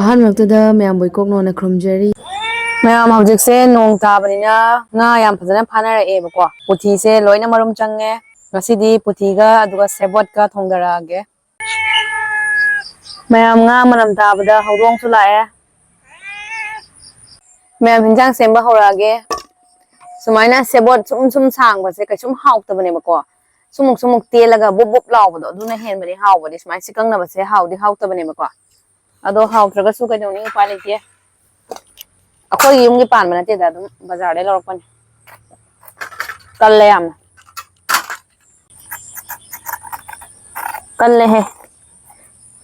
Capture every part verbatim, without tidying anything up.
ꯑꯍꯥꯟꯕꯃꯛꯇꯗ ꯃꯌꯥꯝꯕꯨ ꯏꯀꯣꯛ ꯅꯣꯟꯅ ꯈꯨꯔꯨꯝꯖꯔꯤ꯫ ꯃꯌꯥꯝ, ꯍꯧꯖꯤꯛꯁꯦ ꯅꯣꯡ ꯇꯥꯕꯅꯤꯅ ꯉꯥ ꯌꯥꯝ ꯐꯖꯅ ꯐꯥꯅꯔꯛꯑꯦꯕꯀꯣ꯫ ꯄꯨꯊꯤꯁꯦ ꯂꯣꯏꯅ ꯃꯔꯨꯝ ꯆꯪꯉꯦ꯫ ꯉꯁꯤꯗꯤ ꯄꯨꯊꯤꯒ ꯑꯗꯨꯒ ꯁꯦꯕꯣꯠꯀ ꯊꯣꯡꯗꯔꯛꯑꯒꯦ꯫ ꯃꯌꯥꯝ, ꯉꯥ ꯃꯅꯝ ꯇꯥꯕꯗ ꯍꯧꯗꯣꯡꯁꯨ ꯂꯥꯛꯑꯦ꯫ ꯃꯌꯥꯝ, ꯍꯤꯟꯖꯥꯡ ꯁꯦꯝꯕ ꯍꯧꯔꯛꯑꯒꯦ꯫ ꯁꯨꯃꯥꯏꯅ ꯁꯦꯕꯣꯠ ꯁꯨꯝ ꯁꯨꯝ ꯁꯥꯡꯕꯁꯦ ꯀꯩꯁꯨꯝ ꯍꯥꯎꯇꯕꯅꯦꯕꯀꯣ꯫ ꯁꯨꯃꯨꯛ ꯁꯨꯃꯨꯛ ꯇꯦꯜꯂꯒ ꯕꯨꯞ ꯕꯨꯞ ꯂꯥꯎꯕꯗꯣ, ꯑꯗꯨꯅ ꯍꯦꯟꯕꯅꯦ ꯍꯥꯎꯕꯗꯤ꯫ ꯁꯨꯃꯥꯏꯅ ꯁꯤꯀꯪꯅꯕꯁꯦ ꯍꯥꯎꯗꯤ ꯍꯥꯎꯇꯕꯅꯦꯕꯀꯣ꯫ ꯑꯗꯣ ꯍꯥꯎꯇ꯭ꯔꯒꯁꯨ ꯀꯩꯗꯧꯅꯤ, ꯎꯄꯥꯏ ꯂꯩꯇꯦ꯫ ꯑꯩꯈꯣꯏꯒꯤ ꯌꯨꯝꯒꯤ ꯄꯥꯟꯕ ꯅꯠꯇꯦꯗ, ꯑꯗꯨꯝ ꯕꯖꯥꯔꯗꯩ ꯂꯧꯔꯛꯄꯅꯦ꯫ ꯀꯜꯂꯦ ꯌꯥꯝꯅ꯫ ꯀꯜꯂꯦꯍꯦ꯫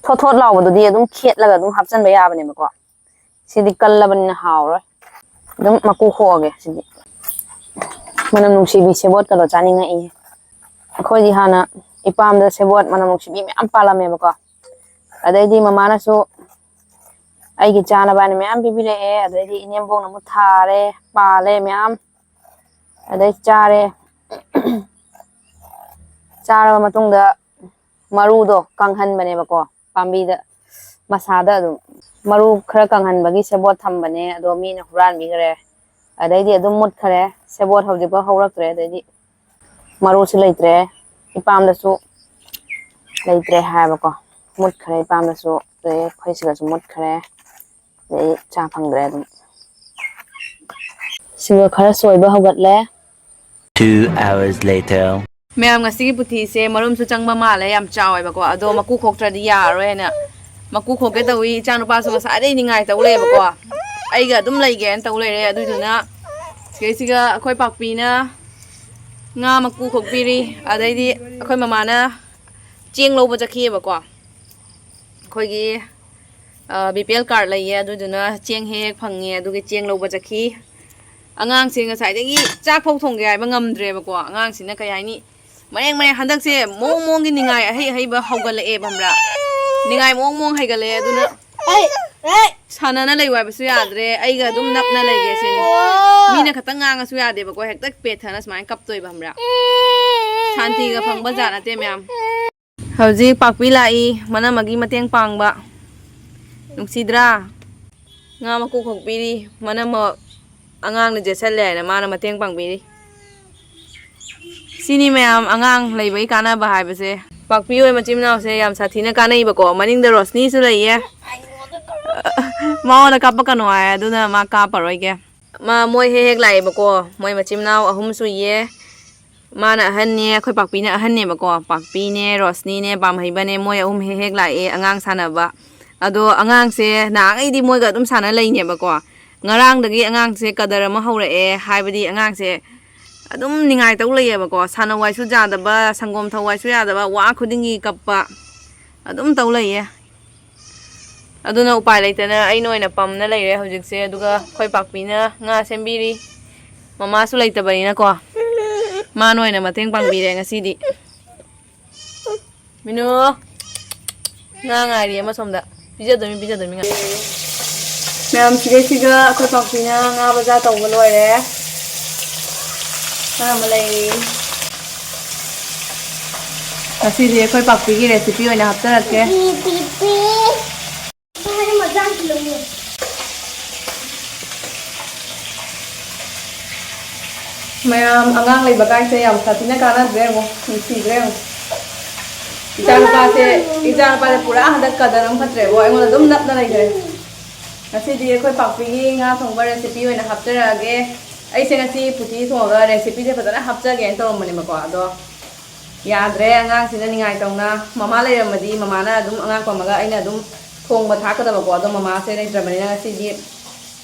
ꯊꯣꯠ ꯊꯣꯠ ꯂꯥꯎꯕꯗꯨꯗꯤ ꯑꯗꯨꯝ ꯈꯦꯠꯂꯒ ꯑꯗꯨꯝ ꯍꯥꯞꯆꯟꯕ ꯌꯥꯕꯅꯦꯕꯀꯣ꯫ ꯁꯤꯗꯤ ꯀꯜꯂꯕꯅꯤꯅ ꯍꯥꯎꯔꯣꯏ꯫ ꯑꯗꯨꯝ ꯃꯀꯨ ꯈꯣꯛꯑꯒꯦ ꯁꯤꯗꯤ꯫ ꯃꯅꯝ ꯅꯨꯡꯁꯤꯕꯤ ꯁꯦꯕꯣꯠꯀꯗꯣ ꯆꯥꯅꯤꯡꯉꯛꯏ꯫ ꯑꯩꯈꯣꯏꯗꯤ ꯍꯥꯟꯅ ꯏꯄꯥꯝꯗ ꯁꯦꯕꯣꯠ ꯃꯅꯝ ꯅꯨꯡꯁꯤꯕꯤ ꯃꯌꯥꯝ ꯄꯥꯜꯂꯝꯃꯦꯕꯀꯣ꯫ ꯑꯗꯩꯗꯤ ꯃꯃꯥꯅꯁꯨ ꯑꯩꯒꯤ ꯆꯥꯅꯕ ꯍꯥꯏꯅ ꯃꯌꯥꯝ ꯄꯤꯕꯤꯔꯛꯑꯦ꯫ ꯑꯗꯩꯗꯤ ꯏꯅꯦꯝꯕꯣꯛꯅ ꯑꯃꯨꯛ ꯊꯥꯔꯦ, ꯄꯥꯜꯂꯦ ꯃꯌꯥꯝ꯫ ꯑꯗꯩ ꯆꯥꯔꯦ꯫ ꯆꯥꯔꯕ ꯃꯇꯨꯡꯗ ꯃꯔꯨꯗꯣ ꯀꯪꯍꯟꯕꯅꯦꯕꯀꯣ, ꯄꯥꯝꯕꯤꯗ, ꯃꯁꯥꯗ ꯑꯗꯨꯝ꯫ ꯃꯔꯨ ꯈꯔ ꯀꯪꯍꯟꯕꯒꯤ ꯁꯦꯕꯣꯠ ꯊꯝꯕꯅꯦ, ꯑꯗꯣ ꯃꯤꯅ ꯍꯨꯔꯥꯟꯕꯤꯈ꯭ꯔꯦ꯫ ꯑꯗꯩꯗꯤ ꯑꯗꯨꯝ ꯃꯨꯠꯈꯔꯦ꯫ ꯁꯦꯕꯣꯠ ꯍꯧꯖꯤꯛꯐꯥꯎ ꯍꯧꯔꯛꯇ꯭ꯔꯦ꯫ ꯑꯗꯩꯗꯤ ꯃꯔꯨꯁꯨ ꯂꯩꯇ꯭ꯔꯦ, ꯏꯄꯥꯝꯗꯁꯨ ꯂꯩꯇ꯭ꯔꯦ ꯍꯥꯏꯕꯀꯣ꯫ ꯃꯨꯠꯈ꯭ꯔꯦ ꯏꯄꯥꯝꯗꯁꯨ, ꯑꯗꯩ ꯑꯩꯈꯣꯏ ꯁꯤꯗꯁꯨ ꯃꯨꯠꯈ꯭ꯔꯦ꯫ ꯑꯗꯩ ꯆꯥ ꯐꯪꯗ꯭ꯔꯦ ꯑꯗꯨꯝ꯫ ꯁꯤꯒ ꯈꯔ ꯁꯣꯏꯕ ꯍꯧꯒꯠꯂꯦ꯫ Two hours later. ꯃꯌꯥꯝ, ꯉꯁꯤꯒꯤ ꯄꯨꯊꯤꯁꯦ ꯃꯔꯨꯝꯁꯨ ꯆꯪꯕ ꯃꯥꯜꯂꯦ, ꯌꯥꯝ ꯆꯥꯎꯋꯦꯕꯀꯣ꯫ ꯑꯗꯣ ꯃꯀꯨ ꯈꯣꯛꯇ꯭ꯔꯗꯤ ꯌꯥꯔꯔꯣꯏ ꯍꯥꯏꯅ ꯃꯀꯨ ꯈꯣꯛꯀꯦ ꯇꯧꯏ꯫ ꯏꯆꯥꯅꯨꯄꯥꯁꯨ ꯉꯁꯥꯏꯗꯩ ꯅꯤꯡꯉꯥꯏ ꯇꯧ ꯂꯩꯌꯦꯕꯀꯣ, ꯑꯩꯒ ꯑꯗꯨꯝ ꯂꯩꯒꯦꯅ ꯇꯧ ꯂꯩꯔꯦ꯫ ꯑꯗꯨꯏꯗꯨꯅ ꯁꯤꯗꯩꯁꯤꯒ ꯑꯩꯈꯣꯏ ꯄꯥꯛꯄꯤꯅ ꯉꯥ ꯃꯀꯨ ꯈꯣꯛꯄꯤꯔꯤ꯫ ꯑꯗꯩꯗꯤ ꯑꯩꯈꯣꯏ ꯃꯃꯥꯅ ꯆꯦꯡ ꯂꯧꯕ ꯆꯠꯈꯤꯑꯕꯀꯣ꯫ ꯑꯩꯈꯣꯏꯒꯤ ꯕꯤ ꯄꯤ ꯑꯦꯜ ꯀꯥꯔꯗ ꯂꯩꯌꯦ, ꯑꯗꯨꯗꯨꯅ ꯆꯦꯡ ꯍꯦꯛ ꯍꯦꯛ ꯐꯪꯉꯦ, ꯑꯗꯨꯒꯤ ꯆꯦꯡ ꯂꯧꯕ ꯆꯠꯈꯤ꯫ ꯑꯉꯥꯡꯁꯦ ꯉꯁꯥꯏꯗꯒꯤ ꯆꯥꯛ ꯐꯥꯎ ꯊꯣꯡꯒꯦ ꯍꯥꯏꯕ ꯉꯝꯗ꯭ꯔꯦꯕꯀꯣ꯫ ꯑꯉꯥꯡꯁꯤꯅ ꯀꯩ ꯍꯥꯏꯅꯤ, ꯃꯔꯦꯡ ꯃꯔꯦꯡ ꯍꯟꯗꯛꯁꯦ ꯃꯑꯣꯡ ꯃꯑꯣꯡꯒꯤ ꯅꯤꯡꯉꯥꯏ ꯑꯍꯩ ꯑꯍꯩꯕ ꯍꯧꯒꯠꯂꯛꯑꯦꯕ, ꯈꯪꯕ꯭ꯔꯥ? ꯅꯤꯡꯉꯥꯏ ꯃꯑꯣꯡ ꯃꯑꯣꯡ ꯍꯩꯒꯠꯂꯛꯑꯦ꯫ ꯑꯗꯨꯅ ꯁꯥꯟꯅꯅ ꯂꯩꯌꯨ ꯍꯥꯏꯕꯁꯨ ꯌꯥꯗ꯭ꯔꯦ, ꯑꯩꯒ ꯑꯗꯨꯝ ꯅꯞꯅ ꯂꯩꯒꯦ ꯁꯤꯅꯤ꯫ ꯃꯤꯅ ꯈꯇꯪ ꯉꯥꯡꯉꯁꯨ ꯌꯥꯗꯦꯕꯀꯣ, ꯍꯦꯛꯇ ꯄꯦꯊꯅ ꯁꯨꯃꯥꯏꯅ ꯀꯞꯇꯣꯏꯕ, ꯈꯪꯕ꯭ꯔꯥ? ꯁꯥꯟꯇꯤꯒ ꯐꯪꯕ ꯖꯥꯠ ꯅꯠꯇꯦ ꯃꯌꯥꯝ꯫ ꯍꯧꯖꯤꯛ ꯄꯥꯛꯄꯤ ꯂꯥꯛꯏ, ꯃꯅꯝꯃꯒꯤ ꯃꯇꯦꯡ ꯄꯥꯡꯕ꯫ ꯅꯨꯡꯁꯤꯗ꯭ꯔꯥ? ꯉꯥ ꯃꯀꯨ ꯈꯣꯛꯄꯤꯔꯤ, ꯃꯅꯝꯃꯛ ꯑꯉꯥꯡꯅ ꯆꯦꯠꯁꯜꯂꯦ ꯍꯥꯏꯅ ꯃꯥꯅ ꯃꯇꯦꯡ ꯄꯥꯡꯕꯤꯔꯤ꯫ ꯁꯤꯅꯤ ꯃꯌꯥꯝ ꯑꯉꯥꯡ ꯂꯩꯕꯒꯤ ꯀꯥꯟꯅꯕ ꯍꯥꯏꯕꯁꯦ꯫ ꯄꯥꯛꯄꯤ ꯍꯣꯏ ꯃꯆꯤꯟ ꯃꯅꯥꯎꯁꯦ ꯌꯥꯝ ꯁꯥꯊꯤꯅ ꯀꯥꯟꯅꯩꯕꯀꯣ꯫ ꯃꯅꯤꯡꯗ ꯔꯣꯁꯅꯤꯁꯨ ꯂꯩꯌꯦ꯫ ꯃꯉꯣꯟꯗ ꯀꯥꯞꯄꯛꯀꯅꯨ ꯍꯥꯏ, ꯑꯗꯨꯅ ꯃꯥ ꯀꯥꯞꯄꯔꯣꯏꯒꯦ꯫ ꯃꯥ, ꯃꯣꯏ ꯍꯦꯛ ꯍꯦꯛ ꯂꯥꯛꯑꯦꯕꯀꯣ꯫ ꯃꯣꯏ ꯃꯆꯤꯟ ꯃꯅꯥꯎ ꯑꯍꯨꯝ ꯁꯨꯏꯌꯦ꯫ ꯃꯥꯅ ꯑꯍꯟꯅꯦ, ꯑꯩꯈꯣꯏ ꯄꯥꯛꯄꯤꯅ ꯑꯍꯟꯅꯦꯕꯀꯣ꯫ ꯄꯥꯛꯄꯤꯅꯦ, ꯔꯣꯁꯅꯤꯅꯦ, ꯄꯥꯝꯍꯩꯕꯅꯦ, ꯃꯣꯏ ꯑꯍꯨꯝ ꯍꯦꯛ ꯍꯦꯛ ꯂꯥꯛꯑꯦ ꯑꯉꯥꯡ ꯁꯥꯟꯅꯕ꯫ ꯑꯗꯣ ꯑꯉꯥꯡꯁꯦ ꯅꯍꯥꯟꯈꯩꯗꯤ ꯃꯣꯏꯒ ꯑꯗꯨꯝ ꯁꯥꯟꯅ ꯂꯩꯅꯦꯕꯀꯣ꯫ ꯉꯔꯥꯡꯗꯒꯤ ꯑꯉꯥꯡꯁꯦ ꯀꯗꯔ ꯑꯃ ꯍꯧꯔꯛꯑꯦ, ꯍꯥꯏꯕꯗꯤ ꯑꯉꯥꯡꯁꯦ ꯑꯗꯨꯝ ꯅꯤꯡꯉꯥꯏ ꯇꯧ ꯂꯩꯌꯦꯕꯀꯣ꯫ ꯁꯥꯟꯅꯧ ꯍꯥꯏꯁꯨ ꯌꯥꯗꯕ, ꯁꯪꯒꯣꯝ ꯊꯧ ꯍꯥꯏꯁꯨ ꯌꯥꯗꯕ, ꯋꯥ ꯈꯨꯗꯤꯡꯒꯤ ꯀꯞꯄ ꯑꯗꯨꯝ ꯇꯧ ꯂꯩꯌꯦ꯫ ꯑꯗꯨꯅ ꯎꯄꯥꯏ ꯂꯩꯇꯅ ꯑꯩꯅ ꯑꯣꯏꯅ ꯄꯝꯅ ꯂꯩꯔꯦ ꯍꯧꯖꯤꯛꯁꯦ꯫ ꯑꯗꯨꯒ ꯑꯩꯈꯣꯏ ꯄꯥꯛꯄꯤꯅ ꯉꯥ ꯁꯦꯝꯕꯤꯔꯤ꯫ ꯃꯃꯥꯁꯨ ꯂꯩꯇꯕꯅꯤꯅꯀꯣ, ꯃꯥꯅ ꯑꯣꯏꯅ ꯃꯇꯦꯡ ꯄꯥꯡꯕꯤꯔꯦ ꯉꯁꯤꯗꯤ꯫ ꯃꯤꯅꯨ, ꯉꯥ ꯉꯥꯏꯔꯤ ꯑꯃ ꯁꯣꯝꯗ꯫ ꯄꯤꯖꯗꯣꯏꯃꯤ, ꯄꯤꯖꯗꯣꯏꯃꯤ ꯉꯥ꯫ ꯃꯌꯥꯝ, ꯁꯤꯗꯩꯁꯤꯒ ꯑꯩꯈꯣꯏ ꯄꯥꯛꯄꯤꯅ ꯉꯥ ꯕꯖꯥꯔ ꯇꯧꯕ ꯂꯣꯏꯔꯦ꯫ ꯈꯔ ꯑꯃ ꯂꯩꯔꯤ꯫ ꯉꯁꯤꯗꯤ ꯑꯩꯈꯣꯏ ꯄꯥꯛꯄꯤꯒꯤ recipe ꯑꯣꯏꯅ ꯍꯥꯞꯆꯔꯛꯀꯦ꯫ ꯃꯌꯥꯝ, ꯑꯉꯥꯡ ꯂꯩꯕ ꯀꯥꯏꯁꯦ ꯌꯥꯝ ꯁꯥꯊꯤꯅ ꯀꯥꯟꯅꯗ꯭ꯔꯦ ꯌꯦꯡꯉꯣ, ꯅꯨꯡꯁꯤꯗ꯭ꯔꯦ ꯌꯦꯡꯉꯣ꯫ ꯏꯆꯥꯅꯨꯄꯥꯁꯦ, ꯏꯆꯥꯅꯨꯄꯥꯁꯦ ꯄꯨꯔꯥ ꯍꯟꯗꯛ ꯀꯗꯔ ꯑꯃ ꯐꯠꯇ꯭ꯔꯦꯕꯣ, ꯑꯩꯉꯣꯟꯗ ꯑꯗꯨꯝ ꯅꯞꯅ ꯂꯩꯈ꯭ꯔꯦ꯫ ꯉꯁꯤꯗꯤ ꯑꯩꯈꯣꯏ ꯄꯥꯛꯄꯤꯒꯤ ꯉꯥ ꯊꯣꯡꯕ recipe ꯑꯣꯏꯅ ꯍꯥꯞꯆꯔꯛꯑꯒꯦ꯫ ꯑꯩꯁꯦ ꯉꯁꯤ ꯄꯨꯊꯤ ꯊꯣꯡꯉꯒ recipeꯁꯦ ꯐꯖꯅ ꯍꯥꯞꯆꯒꯦꯅ ꯇꯧꯔꯝꯕꯅꯦꯕꯀꯣ, ꯑꯗꯣ ꯌꯥꯗ꯭ꯔꯦ, ꯑꯉꯥꯡꯁꯤꯅ ꯅꯤꯡꯉꯥꯏ ꯇꯧꯅ꯫ ꯃꯃꯥ ꯂꯩꯔꯝꯃꯗꯤ ꯃꯃꯥꯅ ꯑꯗꯨꯝ ꯑꯉꯥꯡ ꯄꯝꯃꯒ ꯑꯩꯅ ꯑꯗꯨꯝ ꯊꯣꯡꯕ ꯊꯥꯛꯀꯗꯕꯀꯣ, ꯑꯗꯣ ꯃꯃꯥꯁꯦ ꯂꯩꯇ꯭ꯔꯕꯅꯤꯅ ꯉꯁꯤꯗꯤ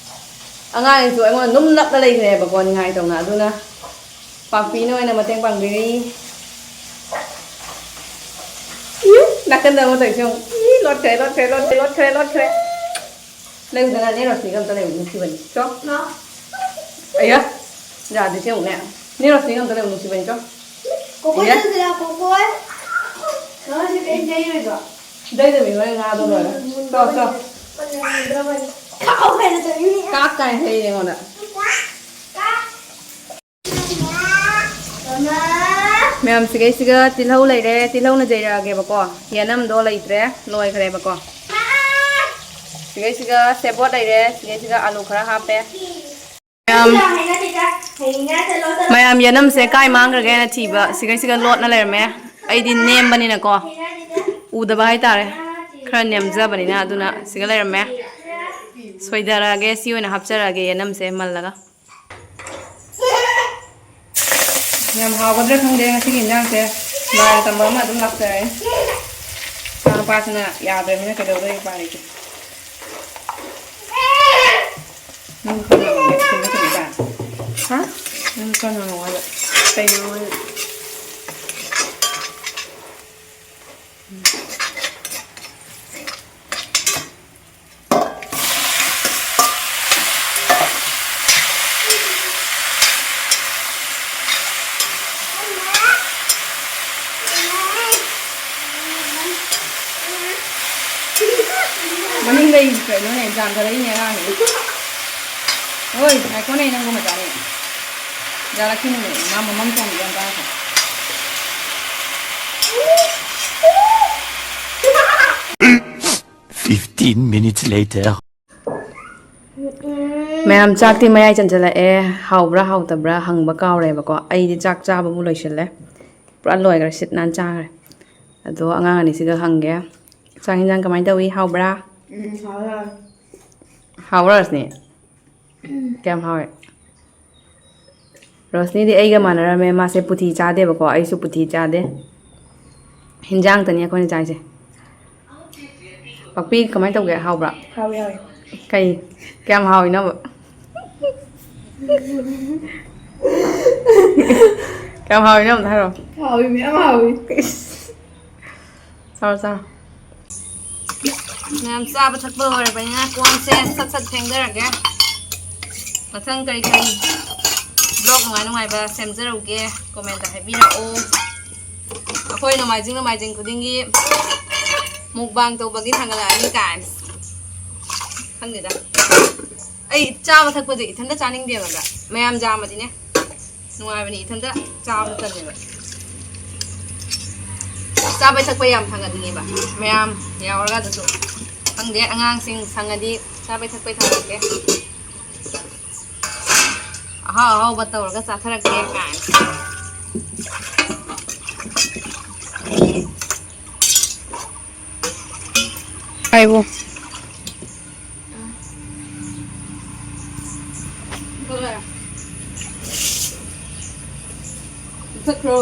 ꯑꯉꯥꯡꯁꯤꯁꯨ ꯑꯩꯉꯣꯟꯗ ꯑꯗꯨꯝ ꯅꯞꯅ ꯂꯩꯈ꯭ꯔꯦꯕꯀꯣ, ꯅꯤꯡꯉꯥꯏ ꯇꯧꯅ꯫ ꯑꯗꯨꯅ ꯄꯥꯛꯄꯤꯅ ꯑꯣꯏꯅ ꯃꯇꯦꯡ ꯄꯥꯡꯕꯤꯔꯤ꯫ ꯏ, ꯅꯥꯀꯟꯗ ꯑꯃ ꯇꯧꯔꯤꯁꯦ ꯌꯦꯡꯉꯨ꯫ ꯏ, ꯂꯣꯠꯈ꯭ꯔꯦ, ꯂꯣꯠꯈ꯭ꯔꯦ, ꯂꯣꯠꯈ꯭ꯔꯦ, ꯂꯣꯠꯈ꯭ꯔꯦ, ꯂꯣꯠꯈ꯭ꯔꯦ꯫ ꯂꯩꯌꯨꯗꯅ, ꯅꯦ ꯔꯣꯁꯅꯤꯒ ꯑꯝꯇ ꯂꯩꯌꯨ, ꯅꯨꯡꯁꯤꯕꯅꯤ꯫ ꯆꯣ꯫ ꯅꯣ꯫ ꯑꯌꯥ, ꯌꯥꯗ꯭ꯔꯤꯁꯦ ꯌꯦꯡꯉꯨꯅꯦ꯫ ꯅꯦ ꯔꯣꯁꯅꯤꯒ ꯑꯝꯇ ꯂꯩꯌꯨ, ꯅꯨꯡꯁꯤꯕꯅꯤ, ꯆꯣ꯫ ꯀꯣꯀꯣꯏ ꯏꯌꯥ꯫ ꯆꯠꯁꯤꯔꯥ, ꯀꯣꯀꯣꯏ? ꯅꯪꯁꯦ ꯀꯩꯝ ꯂꯩꯔꯣꯏꯗ꯭ꯔꯣ? ꯂꯩꯗꯕꯤ ꯍꯣꯔꯦꯟ ꯉꯥꯗꯣ ꯂꯣꯏꯔꯦ꯫ ꯆꯣ, ꯆꯣ꯫ ꯀꯥꯎ ꯍꯥꯏꯅ ꯇꯧꯔꯤꯅꯦ꯫ ꯀꯥꯛ ꯀꯥꯏꯅ ꯍꯩꯔꯦ ꯑꯩꯉꯣꯟꯗ꯫ ꯃꯌꯥꯝ, ꯁꯤꯒꯩꯁꯤꯒ ꯇꯤꯜꯍꯧ ꯂꯩꯔꯦ, ꯇꯤꯜꯍꯧꯅ ꯌꯩꯔꯛꯑꯒꯦꯕꯀꯣ꯫ ꯌꯦꯅꯝꯗꯣ ꯂꯩꯇ꯭ꯔꯦ, ꯂꯣꯏꯈ꯭ꯔꯦꯕꯀꯣ꯫ ꯁꯤꯒꯩꯁꯤꯒ ꯁꯦꯕꯣꯠ ꯂꯩꯔꯦ, ꯁꯤꯒꯩꯁꯤꯒ ꯑꯂꯨ ꯈꯔ ꯍꯥꯞꯄꯦ꯫ ꯃꯌꯥꯝ, ꯃꯌꯥꯝ ꯌꯦꯅꯝꯁꯦ ꯀꯥꯏ ꯃꯥꯡꯈ꯭ꯔꯒꯦ ꯍꯥꯏꯅ ꯊꯤꯕ, ꯁꯤꯒꯩꯁꯤꯒ ꯂꯣꯠꯅ ꯂꯩꯔꯝꯃꯦ꯫ ꯑꯩꯗꯤ ꯅꯦꯝꯕꯅꯤꯅꯀꯣ, ꯎꯗꯕ ꯍꯥꯏꯇꯥꯔꯦ, ꯈꯔ ꯅꯦꯝꯖꯕꯅꯤꯅ, ꯑꯗꯨꯅ ꯁꯤꯒ ꯂꯩꯔꯝꯃꯦ꯫ ꯁꯣꯏꯗꯔꯛꯑꯒꯦ, ꯁꯤ ꯑꯣꯏꯅ ꯍꯥꯞꯆꯔꯛꯑꯒꯦ ꯌꯦꯅꯝꯁꯦ ꯃꯜꯂꯒ꯫ ꯌꯥꯝ ꯍꯥꯎꯒꯗ꯭ꯔꯥ ꯈꯪꯗꯦ ꯉꯁꯤꯒꯤ ꯏꯟꯖꯥꯡꯁꯦ꯫ ꯂꯥꯏꯅ ꯇꯝꯕ ꯑꯃ ꯑꯗꯨꯝ ꯂꯥꯛꯆꯔꯦ꯫ ꯏꯆꯥ ꯅꯨꯄꯥꯁꯤꯅ ꯌꯥꯗ꯭ꯔꯕꯅꯤꯅ ꯀꯩꯗꯧꯗꯣꯏ, ꯎꯄꯥꯏ ꯂꯩꯇꯦ꯫ ꯅꯪ ꯈꯔ ꯉꯥꯡꯉꯣ, ꯀꯩꯅꯣ ꯇꯧꯕ ꯇꯥꯔꯦ꯫ ꯍꯥ? ꯅꯪ ꯈꯔ ꯉꯥꯡꯉꯣ ꯍꯥꯏꯕ꯫ ꯀꯩ ꯉꯥꯡꯉꯣ ꯍꯥꯏꯅꯣ? ꯃꯅꯤꯡꯗꯩ ꯀꯩꯅꯣꯅꯦ, ꯖꯥꯝ ꯊꯥꯔꯛꯏꯅꯦ ꯑꯉꯥꯡꯁꯤꯡ꯫ ꯍꯣꯏ, ꯉꯥꯏꯈꯣꯅꯦ, ꯅꯪꯕꯨ ꯃꯆꯥꯅꯦ꯫ ꯌꯥꯔꯛꯈꯤꯅꯨꯅꯦ, ꯃꯥ ꯃꯃꯝ ꯆꯣꯡꯕꯤꯗꯣ ꯑꯝꯇ ꯉꯥꯏꯈꯣ꯫ Fifteen minutes later. ꯃꯌꯥꯝ, ꯆꯥꯛꯇꯤ ꯃꯌꯥꯏ ꯆꯟꯁꯤꯜꯂꯛꯑꯦ꯫ ꯍꯥꯎꯕ꯭ꯔꯥ ꯍꯥꯎꯇꯕ꯭ꯔꯥ ꯍꯪꯕ ꯀꯥꯎꯔꯦꯕꯀꯣ꯫ ꯑꯩꯗꯤ ꯆꯥꯛ ꯆꯥꯕꯕꯨ ꯂꯣꯏꯁꯤꯜꯂꯦ, ꯄꯨꯔꯥ ꯂꯣꯏꯈ꯭ꯔꯦ, ꯁꯤꯠ ꯅꯥꯟ ꯆꯥꯈ꯭ꯔꯦ꯫ ꯑꯗꯣ ꯑꯉꯥꯡ ꯑꯅꯤꯁꯤꯒ ꯍꯪꯒꯦ, ꯆꯥꯛ ꯌꯦꯟꯁꯥꯡ ꯀꯃꯥꯏꯅ ꯇꯧꯏ, ꯍꯥꯎꯕ꯭ꯔꯥ? ꯎꯝ, ꯍꯥꯎꯋꯦ, ꯍꯥꯎꯋꯦ꯫ ꯍꯥꯎꯕ꯭ꯔꯥ, ꯔꯣꯁꯅꯤ? ꯀꯌꯥꯝ ꯍꯥꯎꯋꯦ? ꯔꯣꯁꯅꯤꯗꯤ ꯑꯩꯒ ꯃꯥꯟꯅꯔꯝꯃꯦ, ꯃꯥꯁꯦ ꯄꯨꯊꯤ ꯆꯥꯗꯦꯕꯀꯣ, ꯑꯩꯁꯨ ꯄꯨꯊꯤ ꯆꯥꯗꯦ꯫ ꯍꯤꯟꯖꯥꯡꯇꯅꯤ ꯑꯩꯈꯣꯏꯅ ꯆꯥꯏꯁꯦ꯫ ꯄꯥꯛꯄꯤ, ꯀꯃꯥꯏꯅ ꯇꯧꯒꯦ? ꯍꯥꯎꯕ꯭ꯔꯥ? ꯍꯥꯎꯋꯦ, ꯍꯥꯎꯋꯦ꯫ ꯀꯩ? ꯀꯌꯥꯝ ꯍꯥꯎꯋꯤꯅꯣꯕ? ꯀꯌꯥꯝ ꯍꯥꯎꯋꯤꯅꯣ ꯑꯝꯇ ꯍꯥꯏꯔꯛꯑꯣ꯫ ꯍꯥꯎꯋꯤ, ꯃꯌꯥꯝ ꯍꯥꯎꯋꯤ꯫ ꯏꯁ꯫ ꯆꯥꯔꯣ, ꯆꯥꯔꯣ꯫ ꯃꯌꯥꯝ ꯆꯥꯕ ꯊꯛꯄ ꯂꯣꯏꯔꯕꯅꯤꯅ ꯀꯣꯟꯁꯦ ꯁꯠ ꯁꯠ ꯐꯦꯡꯖꯔꯒꯦ꯫ ꯃꯊꯪ ꯀꯔꯤ ꯀꯔꯤ vlog ꯅꯨꯡꯉꯥꯏ ꯅꯨꯡꯉꯥꯏꯕ ꯁꯦꯝꯖꯔꯛꯎꯒꯦ, comment ꯍꯥꯏꯕꯤꯔꯛꯑꯣ꯫ ꯑꯩꯈꯣꯏ ꯅꯣꯡꯃꯥꯏꯖꯤꯡ ꯅꯣꯡꯃꯥꯏꯖꯤꯡ ꯈꯨꯗꯤꯡꯒꯤ mukbang ꯇꯧꯕꯒꯤ ꯊꯥꯡꯒꯠꯂꯛꯑꯅꯤ ꯀꯥꯏꯅ꯫ ꯈꯪꯗꯦꯗ꯫ ꯑꯩ ꯆꯥꯕ ꯊꯛꯄꯁꯦ ꯏꯊꯟꯇ ꯆꯥꯅꯤꯡꯗꯦꯕ꯫ ꯃꯌꯥꯝ ꯆꯥꯕꯗꯤꯅꯦ ꯅꯨꯡꯉꯥꯏꯕꯅꯤ, ꯏꯊꯟꯇ ꯆꯥꯕꯗ ꯇꯜꯂꯦꯕ꯫ ꯆꯥꯕꯩ ꯊꯛꯄꯩ ꯌꯥꯝ ꯊꯥꯡꯒꯠꯅꯤꯡꯉꯦꯕ, ꯃꯌꯥꯝ ꯌꯥꯎꯔꯒ꯫ ꯑꯗꯨꯁꯨ ꯈꯪꯗꯦ, ꯑꯉꯥꯡꯁꯤꯡ ꯁꯪꯉꯗꯤ ꯆꯥꯕꯩ ꯊꯛꯄꯩ ꯊꯝꯃꯛꯀꯦ꯫ ꯑꯍꯥꯎ ꯑꯍꯥꯎꯕ ꯇꯧꯔꯒ ꯆꯥꯊꯔꯛꯀꯦ ꯀꯥꯏꯅ꯫ ꯍꯥꯏꯕꯣ꯫ ꯆꯠꯈ꯭ꯔꯣ꯫